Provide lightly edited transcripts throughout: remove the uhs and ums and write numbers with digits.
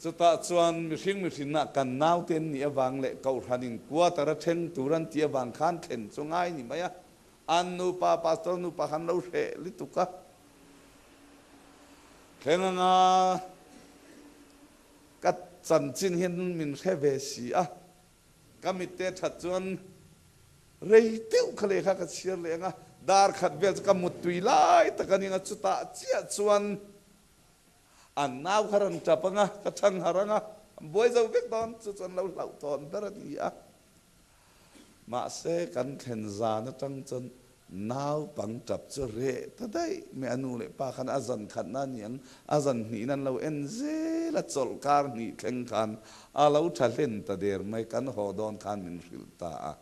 Chutah chuan mihring mihrinna kan naute an nih avang leh Kohhranin quarter a thleng tur an tih avang khan thlen chu ngai ni mai a. An nupa, Pastor nupa khan lo hreh lutuk a. Thleng anga ka chanchin hian min hre ve si a. Ka mitte that chuan rei deuh kha lehkha ka chhiar leh ang a, dar khat vel chu ka muttui lai tak a ning a, chutah chiah chuan an nau kha rawn tap ang a, ka chhang harh ang a, an buai zo vek dawn, chu chuan lo hlauhthawn ber a ni a. Mahse kan thlen zan atang chuan Naupang tap chu reh ta daih mai, a nu leh pa khan a zan khatna a ni ang, a zan hnihna an lo en zel a, chawlh kar hnih thleng khan a lo tha hlen ta der mai, kan haw dawn khan min hrilh ta a,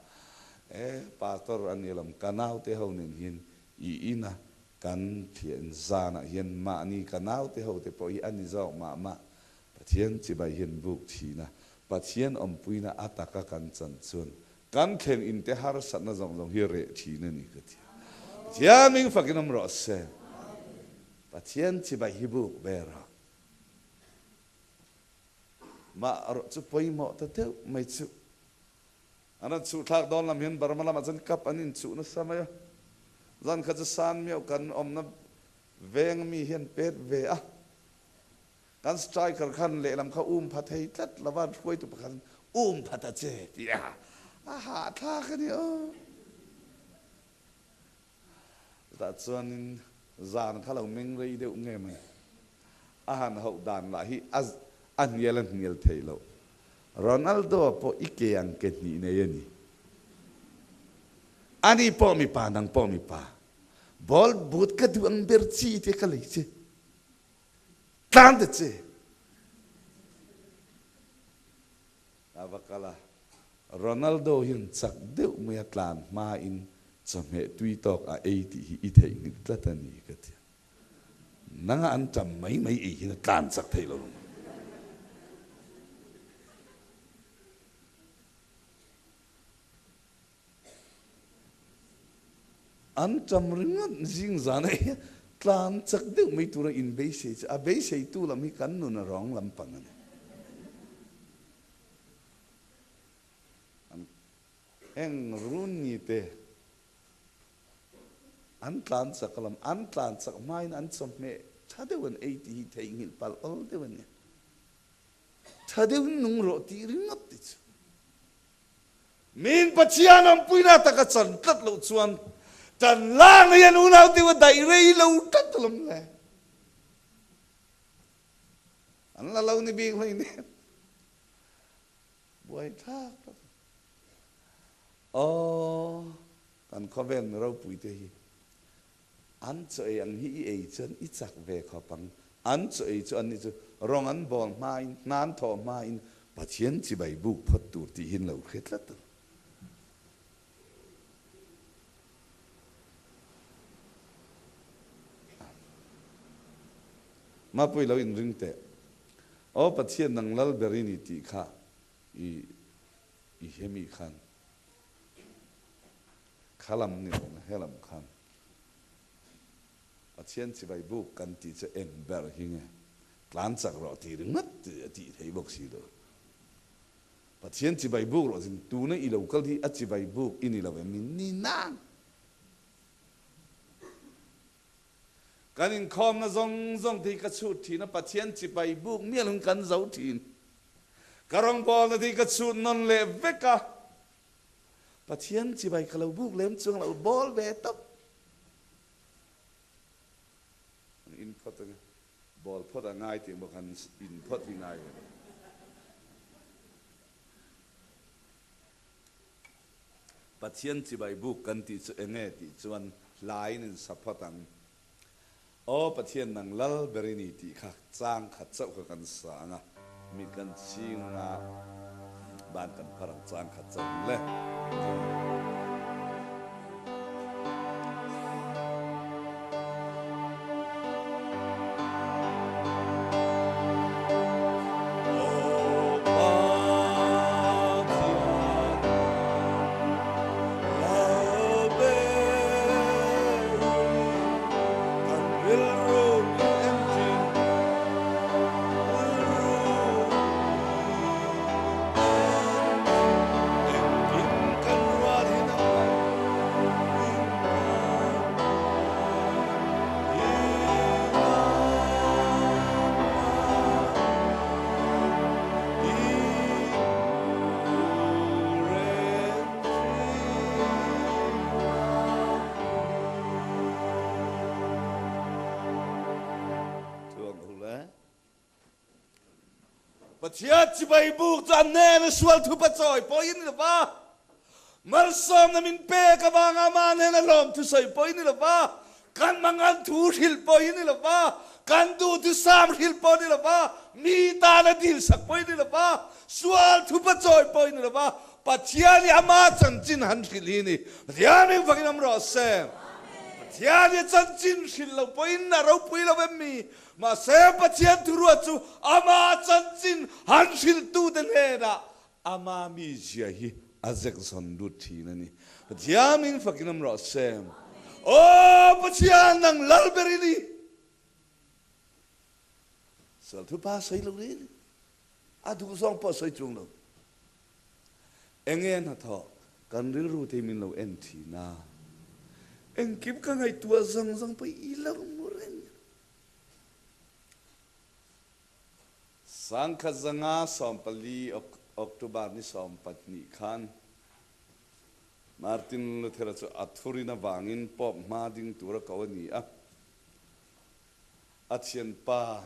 e pastor a ni lawm, ka naute ho nen hian i ina kan thian zanah hian mahni ka naute ho te pawh hi a ni zawk mah mah, Pathian chibai hian buk thin a, Pathian awmpuina a taka kan chan chuan Kan thleng in te harsatna zawng zawng hi reh thin a ni ka ti a. Pathian ming fakin awm rawh se. Pathian chibai hi buk ber a. Mah rawh chu pawimawh ta deuh mai chu. An rawn chhuh thlak dawn lam hian Burma lamah chuan kap an inchuh nasa mai a. Zan kha chu san miau kan awmna veng mi hian pet ve a. Kan striker khan lehlam kha um pha thei tlat lo va, hruaitu pakhat in um pha ta che tih a a hahthlak a ni aw. Chutah chuanin zan kha lo meng rei deuh nge mai, a han hauh dan lah hi a a hnial a hnial theih loh. Ronaldo pawh i ke ang ke hnih nei a ni. Ani pawh mipa nang pawh mipa. Ball boot ka duh ang ber chi te ka lei che. Tlan ta che. A va kal a, Ronaldo hian chak deuh mai a tlan hmain chawhmeh tui tawk a ei tih hi i theihnghilh tlat a ni ka ti a. Nanga an tam mai mai ei hian a tlan chak thei lo. An ṭam ringawt zing zan ah hian tlan chak deuh mai tura in beisei chu a beiseitu lam hi kan nun a rawng lampang a ni. An eng Rooney te an tlan chak lam an tlan chak hmain an chawhmeh ṭha deuh an ei tih hi theihnghilh palh awl deuh a ni. Ṭha deuhin nung rawh tih ringawt te chu. Min Pathian awmpuina taka chan tlat loh chuan kan lang hian unau deuh a daih rei lo tlat alawm le. An la lo ni bik hlei nen. Buai thlak tlat. Aw, kan khawvel mi ropui te hi an chaw ei ang hi i ei chuan i chak ve khawp ang. An chaw ei chu anni chu rawng an bawl hmain, hna an thawh hmain Pathian chibai buk phawt tur tih hi an lo hre tlat ang. Mapui lo inring teh. Aw Pathian nang lal ber i ni tih kha i i hemi khan kha lam ni lo na helam khan Pathian chibai buk kan tih chu eng ber hi nge tlan chak rawh tih ringawt a tih thei bawk si lo. Pathian chibai buk rawh zin tuna i lo kal hi a chibai buk i ni lo em ni? Ni nang! Kan inkhawmna zawng zawng te hi ka chhut thin a, Pathian chibai buk mial hun kan zo thin. Ka rawngbawlna te hi ka chhut nawn leh vek a, Pathian chibai ka lo buk lem chuang lo bawl ve tawp. An in phawt ang e. Bawl phawt a ngai tih bawk an in phawt hi ngai ve lo. Pathian chibai buk kan tih chu enge tih chuan hlaiin in sa phawt ang. Aw Pathian nang lal ber i ni tih kha chang khat chauh kha kan sa ang a, mit kan ching ang a, ban kan phar ang chang khat chauh ang le. Pathian chibai buk chu a hnena sual thupa chawi pawh i ni lo va, malsawmna min pek avanga amah hnena lawm thusawi pawh i ni lo va, kan mangan thu hrilh pawh i ni lo va, kan duhthusam hrilh pawh ni lo va, mi tana dilsak pawh i ni lo va, sual thupa chawi pawh i ni lo va, Pathian i ama chanchin han hrilh hi ni. Pathian ming fakin awm rawh se. Pathian i a chanchin hrilh lo pawhin a ropui lo em mi? Mahse Pathian thuruat chu ama chanchin han hrilhtute hnenah ama mizia hi a zek zawn lut thin a ni. Pathian ming fakin awm rawh se. Aw Pathian nang lal ber i ni. Sual thupa sawi lo reng a duh zawng pawh sawi chuang lo. Enge hnathawh kan rilru te min lo en thin a, engkim ka ngaihtuah zang zang pawh i lo hmu reng. Sangkhat zanga 14 October ni 12 khan Martin Luther-a chu a thurin avangin Pope hma ding tura ko a ni a. A thianpa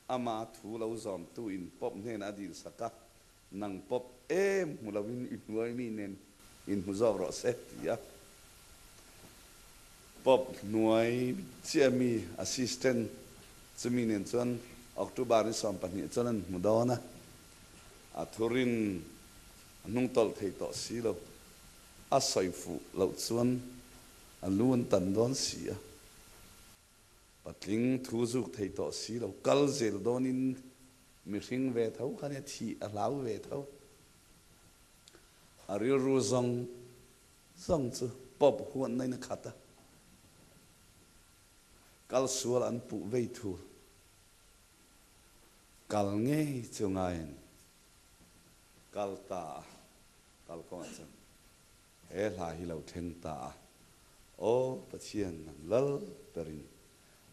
ama thu lo zawmtu in Pope hnenah a dilsak a, Nang Pope em hmu loin i hnuai mi nen inhmu zawk rawh se, ti a. Pope hnuai chiah mi assistant chumi nen chuan October ni 12 chuan an hmu dawn a, a thurin a hnungtawlh thei tawh si lo, a sawi fuh loh chuan a lu an tan dawn si a. Patling thu zuk thei tawh si lo, kal zel dawnin mihring ve tho kha nia thih a hlau ve tho. A rilru zawng zawng chu Pope huatna in a khat a, kal sual an puh vei thur. Kal ngei chu ngai a ni. Kal ta a, kal kawngah chuan He hla hi lo thleng ta a, Aw Pathian nang lal berin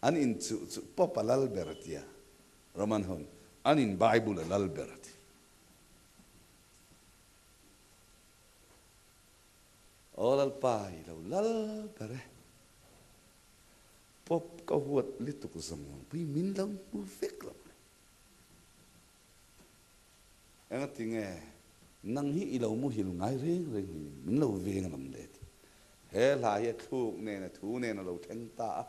an in chuh chu Pope a lal ber a tia, Roman ho in an in Bible a lal ber a ti. Aw Lalpa i lo lal ber e, Pope ka huat lituk zawng zawng pui min lo hmu vek lo le. Engatinge nang hi i lo muhil ngai reng reng hi min lo veng lam le ti. He hla hi a thluk nen a thu nen a lo thleng ta a,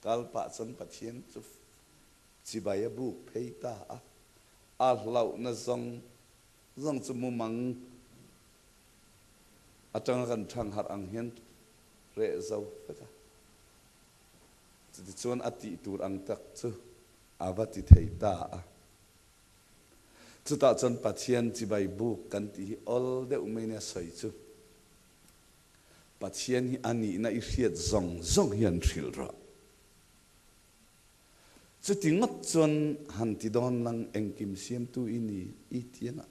kal pah chuan Pathian chu chibai a buk phei ta a, a hlauhna zawng zawng chu mumang atanga kan thang harh ang hian reh zo vek a. Chutichuan a tih tur ang tak chu a va ti thei ta a. Chutah chuan Pathian chibai buk kan tih hi awl deuh mai nia sawi chu. Pathian hi a nihna i hriat zawng zawng hian hrilh rawh. Chuti ngawt chuan han ti dawn lang engkim siamtu i ni i tiangah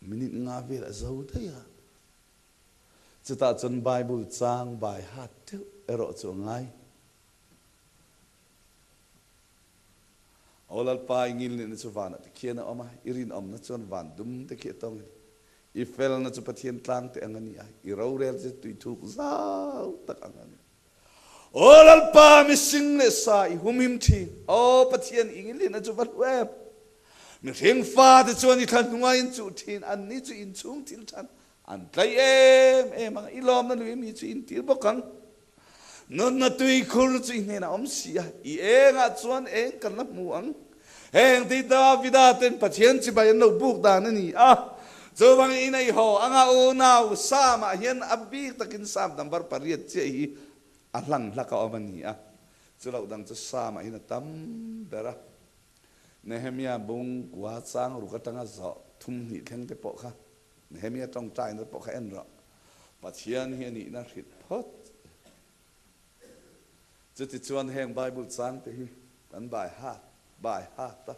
minute nga vel a zo daih a. Chutah chuan Bible chang bai hat deuh erawh chu a ngai. Aw Lalpa, i ngilnihna chu vanah te khian a awm a, i rinawmna chuan van dum te khi a tawng a ni. I felna chu Pathian tlang te ang a ni a, i rorel chu tui thuk zau tak ang a ni. Aw Lalpa, mising leh sa i humhim thin. Aw Pathian, i ngilnihna chu va hlu em! Mihring fate chuan i thla hnungah in chuh thin, anni chu inchhung thil than an tlaih em em ang, i lawmna lui mi chu in tir bawk ang. Nunna tuikhur chu i hnenah awm si a, i engah chuan eng kan la hmu ang? Heng ti Davida ten Pathian chibai an lo buk dan a ni a. Chuvangin i nei haw anga unau Psalm-ah hian a bik takin Psalm number pariat chiah hi a hlang hlak a awm a ni a. Chu loh dang chu Psalm-ah hian a tam ber a. Nehemia bung kua chang ruk atanga zawh thum hnih thleng te pawh kha Nehemia tawngtaina pawh kha en rawh. Pathian hi a nihna hrilh phawt. Chutichuan heng Bible changte hi kan bai hat bai hat a.